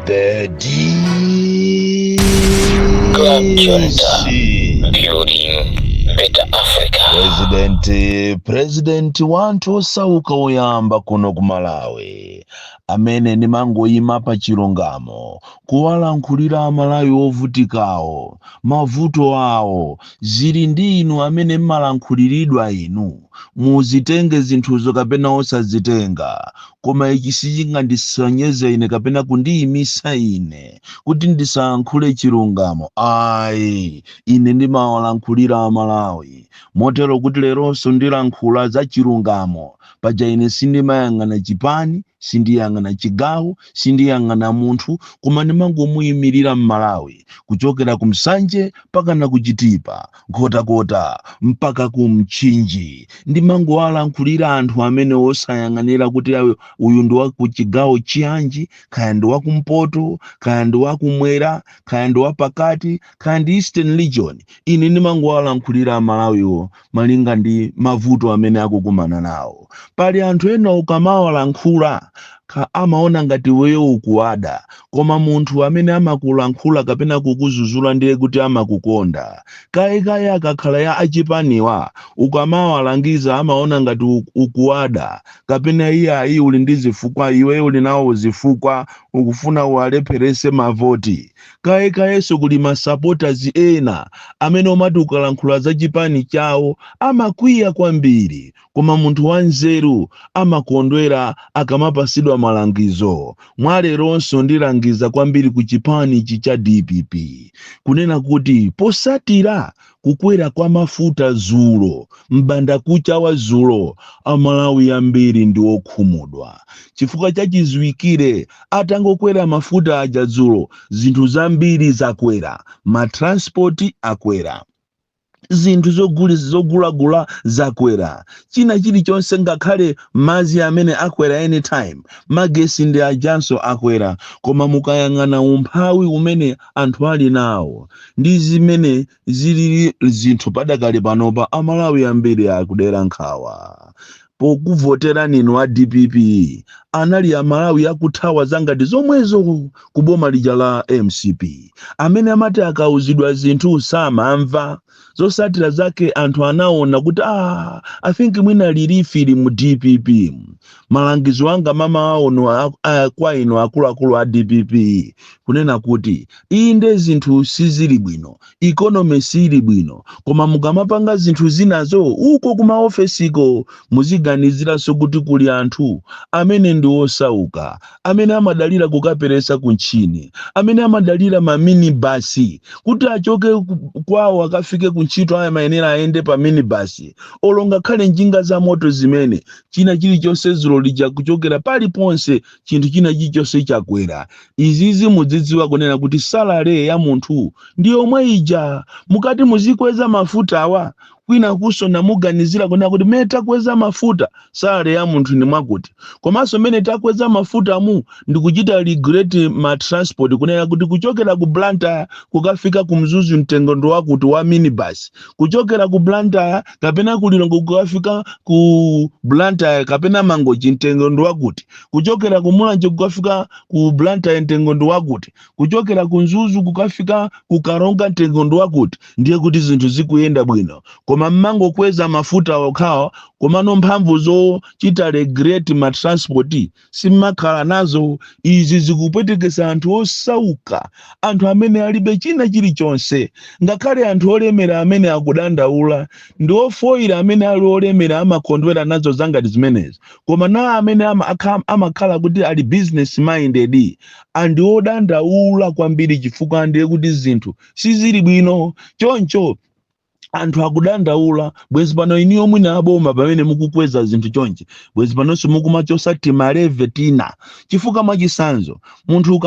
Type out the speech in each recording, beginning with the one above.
The Club Junta, DC. Building Better Africa. President wanthu osauka woyamba kuno ku Malawi amene ndimangoyima pa chilungamo kuwalankhulira Amalawi ovutikawo mavuto awo. Zili ndi inu amene mmalankhuliridwa, inu muzitenge zinthuzo kapena osazitenga, koma ichi sichingandisonyeze ine kapena kundiyimisa ine kuti ndisayankhule chilungamo, ayi. Ine ndimawalankhulira Amalawi motero kuti leronso ndilankhula za chilungamo. Paja ine sindimayang'ana chipani, sindiyang'ana chigawo, sindiyang'ana munthu, koma ndimangomuyimirira Mmalawi kuchokera ku Msanje mpakana ku Chitipa, Nkhotakota mpaka ku Mchinji. Ndimangowalankhulira anthu amene osayang'anira kuti ayo uyu ndi wa ku chigawo chiyanji, kaya ndi wakumpoto, kaya ndi wakumwera, kaya ndi wapakati, kaya ndi Eastern Region. Ine ndimangowalankhulira Amalawiwo malinga ndi mavuto amene akukumana nawo. Pali anthu ena ukamawalankhula amaona ngati weyo ukuwada, koma munthu amene amakulankhula kapena kukuzuzula ndiye kuti amakukonda. Kayikaye akakhala ya achipaniwa, ukamawalangiza amaona ngati ukuwada kapena iye ayi, uli ndi zifukwa, iwe uli nawo zifukwa, ukufuna uwalepherese mavoti. Kayikayenso kuli masupporters ena amene umati ukalankhula za chipani chawo amakwiya kwambiri, koma munthu wanzeru amakondwera akamapasidwa malangizo. Mwaleronso ndilangiza kwambiri ku chipani ichi cha DPP kunena kuti posatira kukwera kwa mafuta zulo, m'bandakucha wa zulo, Amalawi ambiri ndi okhumudwa chifukwa chachiziwikire atangokwera mafuta aja dzulo, zinthu zambiri zakwera, matransport akwera, zinthu zogulagula zakwera, china chilichonse, ngakhale madzi amene akwera anytime, magesi ndi ajanso akwera. Koma mukayang'ana umphawi umene anthu ali nawo ndi zimene zilili zinthu padakali panopa, Amalawi ambiri akudera nkhawa. Pokuvoterani inu a DPP anali Amalawi akuthawa zangati zomwezo kuboma lija la MCP, amene amati akauzidwa zinthu samamva. Zosatira zake anthu anaona kuti, ah, I think mwina relief ili mu DPP. Malangizo anga mama aono kwa inu akuluakulu a DPP kunena kuti inde, zinthu sizili bwino, economy sili bwino, koma mukamapanga zinthu zinazo uko kumaofesiko muziganiziranso kuti kuli anthu amene ndi osauka, amene amadalira kukaperesa kuntchini, amene amadalira maminibasi kuti achoke kwawo akafike kuntchito. Aya mayenera ayende pa minibasi olo ngakhale njinga za moto zimene china chilichonse dzulo lija kuchokera paliponse, chinthu china chilichonse chakwera. Izizi mudzidziwa kunena kuti salary ya munthu ndi yomwe ija. Mukati muzikweza mafuta awa, kwina kuso namuganizira kunena kuti mmene takweza mafuta salary ya munthu ndi mwakuti, komanso mmene takweza mafuta mu ndikuchita regulate ma transport kunena kuti kuchokera ku Blantyre kukafika ku Mzuzu mtengo ndi wakuti wa minibus, kuchokera ku Blantyre kapena ku Lilongwe kukafika ku Blantyre kapena Mangochi mtengo ndi wakuti, kuchokera ku Mulanje kukafika ku Blantyre mtengo ndi wakuti, kuchokera ku Mzuzu kukafika ku Karonga mtengo ndi wakuti, ndiye kuti zinthu zikuyenda bwino. Koma mmangokweza mafuta okhawa, komano mphamvu zochita regulate ma transport simmakhala nazo. Izi zikupwetekesa anthu osauka, anthu amene alibe china chilichonse. Ngakhale anthu olemera amene akudandaula ndi ofoyira, amene ali olemera amakondwera nazo zangati zimenezi, koma na amene amakhala kuti ali business minded andi odandaula kwambiri, chifukwa ndiye kuti zinthu sizili bwino. Choncho anthu akudandaula. Bwezi pano iniyo mwina aboma pamene mukukweza zinthu chonchi, bwezi panonso mukumachosa timalevy tina, chifukwa mwachisanzo munthu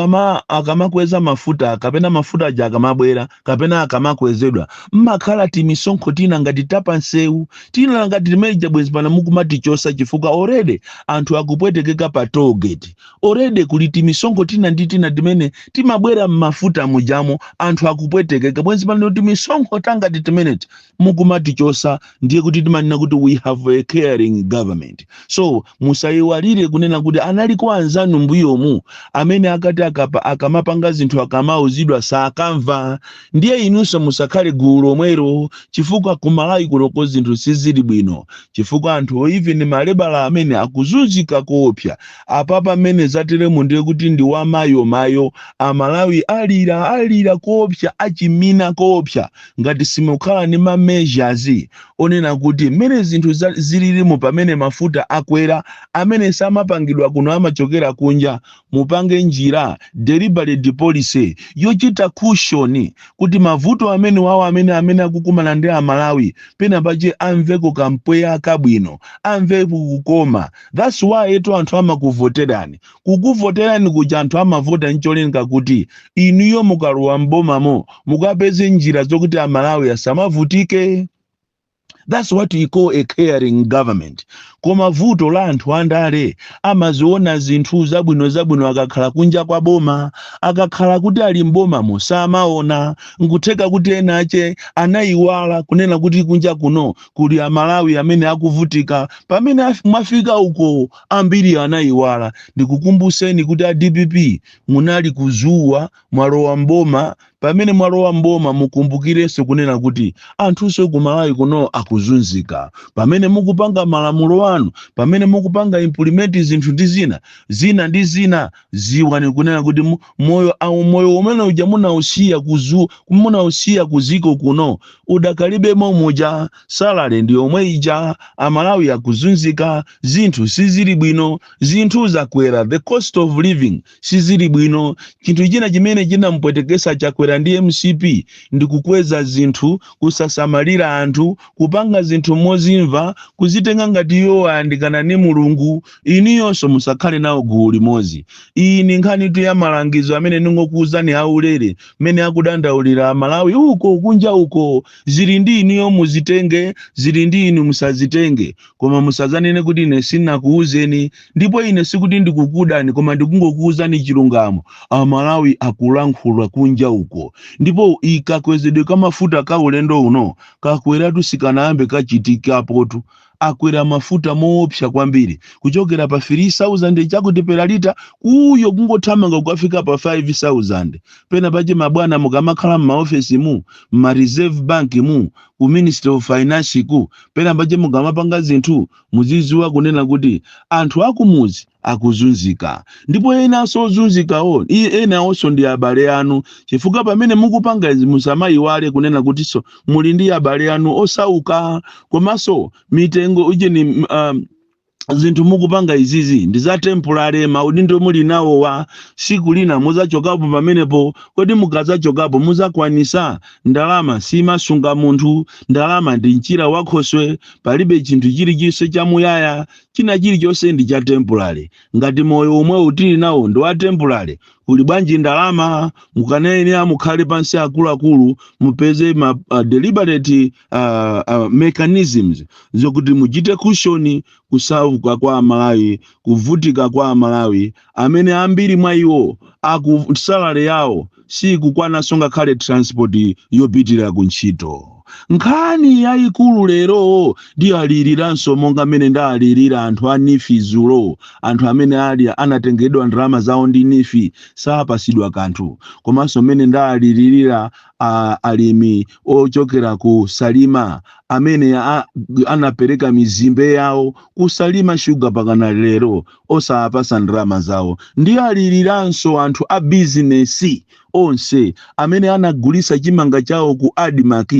akamakweza mafuta kapena mafuta aja akamabwera kapena akamakwezedwa, mmakhala timisonkho tina ngati tapansewu tina ngati timeja, bwezi pano mukumatichosa chifukwa already anthu akupwetekeka pa toll gate. Already kuli timisonkho tina ndi tina timene timabwera mmafuta mujamo, anthu akupwetekeka. Bwezi pano timisonkho tangati timeneti Mukumatichosa, ndiye kuti timanena kuti we have a caring government. So musayiwalire kunena kuti analiko anzanu mbuyomu amene akati akamapanga zinthu, akamauzidwa sakamva. Ndiye inunso musakhale gulu lomwero, chifukwa kumalawi kunoko zinthu sizili bwino, chifukwa anthu, even malebala amene akuzunzika koopsa. Apapa mmene zateremu, ndiye kuti ndi wamayomayo. Amalawi alira, alira koopsa, achimina koopsa, ngati simukhala ndi ma measures onena kuti mmene zinthu zililimu, pamene mafuta akwera amene samapangidwa kuno, amachokera kunja, mupange njira, deliberate policy yochita cushion kuti mavuto amene wawo amene akukumana ndi Amalawi, pena pache amveko kampweya kabwino, amveko kukoma. That's why eto anthu amakuvoterani. Kukuvoterani kuja, anthu amavota ncholinga kuti inuyo mukalowa mbomamo mukapeze njira zokuti Amalawi asamavutike. That's what we call a caring government. Koma vuto la anthu andale, amaziona zinthu zabwino zabwino akakhala kunja kwa boma. Akakhala kuti ali mbomamo samaona. Nkutheka kuti ena ache anayiwala kunena kuti kunja kuno kuli Amalawi amene akuvutika. Pamene mwafika uko, ambiri anayiwala. Ndikukumbuseni kuti a DPP munali kuzuwa, mwalowa mboma. Pamene mwalowa mboma, mukumbukirenso kunena kuti anthunso kumalawi kuno akuzunzika. Pamene mukupanga malamulo anu, pamene mukupanga implement zinthu ndi zina zina ndi zina, ziwani kunena kuti moyo au moyo umene uja munausiya kuzu munausiya kuziko kuno udakalibemo muja. Salary ndi yomwe ija. Amalawi akuzunzika, zinthu sizili bwino, zinthu zakwera, the cost of living sizili bwino. Chinthu china chimene chinampwetekesa Chakwera ndi MCP ndi kukweza zinthu, kusasamalira anthu, kupanga zinthu mozimva, kuzitenga ngati iwo ayandikana ni Mulungu. Iniyonso musakhale nawo gulu limodzi. Iyi ni nkhani tu ya malangizo amene ningokuwuzani aulere mmene akudandaulira Amalawi uko kunja uko. Zili ndi iniyo, muzitenge, zili ndi inu, musazitenge, koma musazanene kuti ine sinakuwuzeni. Ndipo ine sikuti ndikukudani, koma ndikungokuwuzani chilungamo. Amalawi akulankhula kunja uko. Ndipo ikakwezedwe kamafuta ka ulendo uno kakweratu sikanayambe kachitikapotu. Akwera mafuta moopsa kwambiri, kuchokera pa 3000 chakuti per litre, kuyo kungothamanga kukafika pa 5000. Pena pache mabwana, mukamakhala m'maofesi mu ma Reserve Bank, mu ku Ministry of Finance ku, pena pache mukamapanga zinthu muziziwa kunena kuti anthu akumuzi akuzunzika, ndipo enanso ozunzikawo, ena onso ndi abale anu, chifukwa pamene mukupanga izi musamayiwale kunena kutinso muli ndi abale anu osauka. Komanso mitengo ujeni, zinthu mukupanga izizi ndi za temporary. Maudindo muli nawo wa siku lina muzachokapo pamenepo. Kodi mukadzachokapo muzakwanisa? Ndalama simasunga munthu, ndalama ndi mchira wakhoswe. Palibe chinthu chilichonse chamuyaya, china chilichonse ndi cha temporary. Ngati moyo omwe tili nawo ndi wa temporary, kuli bwanji ndalama? Mukanayenera mukhale pansi akuluakulu, mupeze ma deliberate mechanisms zokuti muchite cushion kusauka kwa Amalawi, kuvutika kwa Amalawi amene ambiri mwa iwo aku salary yawo sikukwananso ngakhale transport yopitira ku ntchito. Nkhani yayikulu lero ndiyaliriranso monga mmene ndalirira anthu a NEEF zulo, anthu amene ali anatengedwa ndalama zawo ndi NEEF, sapasidwa kanthu. Komanso mmene ndalirira alimi ochokera ku Salima amene anapereka mizimbe yawo ku Salima Shuga, pakana lero osapasa ndalama zawo. Ndiyaliriranso anthu a bizinesi onse amene anagulisa chimanga chawo ku ADMARC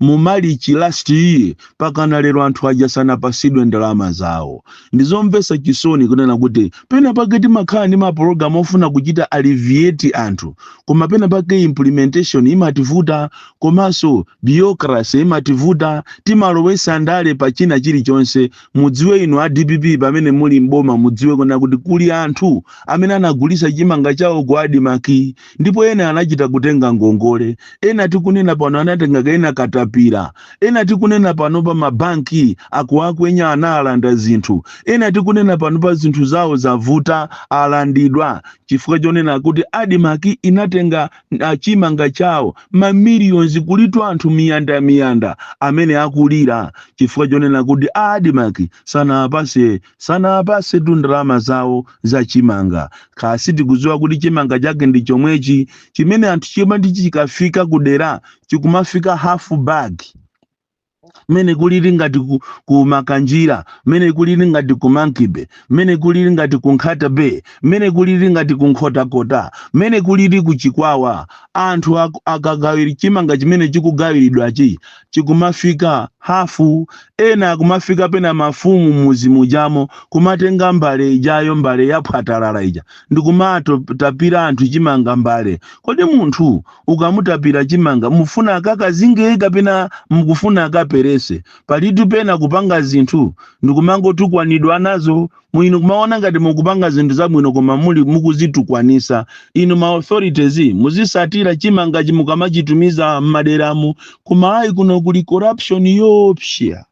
mu March last year, pakana lero anthu aja sanapasidwe ndalama zawo. Ndizomvetsa chisoni kunena kuti pena pake timakhala ndi mapulogalamu ofuna kuchita alleviate anthu, koma pena pake implementation imativuta, komanso bureaucracy imativuta. Timalowesa ndale pa china chilichonse. Mudziwe inu a DPP, pamene muli mboma, mudziwe kunena kuti kuli anthu amene anagulisa chimanga chawo ku ADMARC, ndipo ena Ena anachita kutenga ngongole, ena tikunena pano anatenga kaena katapira, ena tikunena pano pa mabanki akuakwenya, analanda zinthu, ena tikunena pano pa zinthu zawo zavuta, alandidwa chifukwa chonena kuti ADMARC inatenga chimanga chawo ma millions. Kulitu anthu miyanda miyanda amene akulira chifukwa chonena kuti ADMARC sanapase tu ndalama zawo za chimanga. Kasi tikudziwa kuti chimanga chake ndi chomwechi chimene anthu chimati chikafika kudera chikumafika half bag, mmene kulili ngati ku Makanjira, mmene kulili ngati ku Monkey Bay, mmene kulili ngati ku Nkhata Bay, mmene kulili ngati ku Nkhotakota, mmene kulili ku Chikwawa. Anthu akagawiri chimanga chimene chikugawiridwachi chikumafika hafu, ena akumafika pena mafumu muzi mujamo kumatenga mbale ijayo, mbale yaphwatalala ija, ndikumatapira anthu chimanga mbale. Kodi munthu ukamutapira chimanga mufuna akakazinge kapena mukufuna akaperese? Palitu pena kupanga zinthu ndikumangotukwanidwa nazo. Mwino kumaona ngati mukupanga zinthu zabwino, koma muli mukuzitukwanisa. Inu ma authorities, muzisatira chimanga chimukamachitumiza m'maderamo. Kumalawi kuno kuli corruption yoopsa,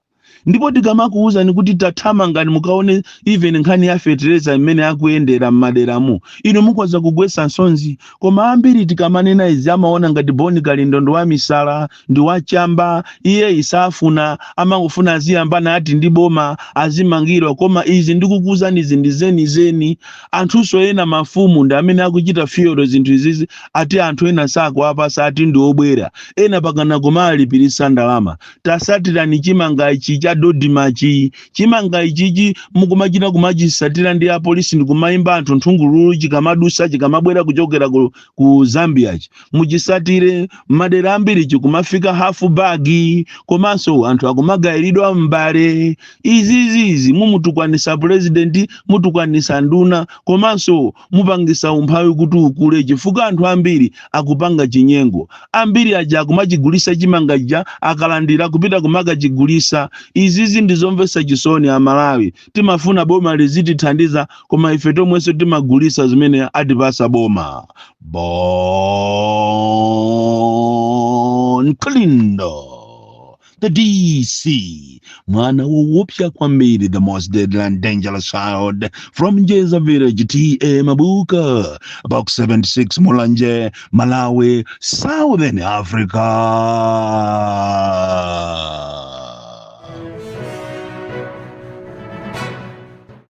ndipo tikamakuwuzani kuti tathamangani mukaone even nkhani ya fetereza imene akuyendera m'maderamo, inu mukhoza kugwetsa nsonzi. Koma ambiri tikamanena izi amaona ngati Boni Kalindo ndi wamisala, ndi wachamba, iye isafuna, amangofuna aziyambana ati ndi boma, azimangirwa. Koma izi ndikukuwuzani izi ndi zenizeni. Anthunso ena, mafumu ndi amene akuchita fuel zinthu izizi, ati anthu ena sakuwapasa, ati ndi obwera, ena pakana kumalipirisa ndalama. Tasatirani chimanga ichi cha DoDMA-chi. Chimanga ichichi mukumachita kumachisatira ndi apolisi ndi kumayimba anthu nthungululu chikamadusa, chikamabwera kuchokera ku Zambiachi, muchisatire. Madera ambiri chikumafika hafu bag, komanso anthu akumagayiridwa mbale. Izizizi mumutukwanisa president, mutukwanisa nduna, komanso mupangisa umphawi kuti ukule, chifukwa anthu ambiri akupanga chinyengo. Ambiri aja akumachigulisa chimanga ja akalandira kupita kumakachigulisa. Izizi ndizomvetsa chisoni. Amalawi timafuna boma lizitithandiza, koma ife tomwenso timagulisa zimene atipasa boma. Bon Kalindo, the DC, mwana woopsa kwambiri, the most deadly and dangerous child from Njeza Village, T.A. Mabuka, Box 76, Mulanje, Malawi, Southern Africa.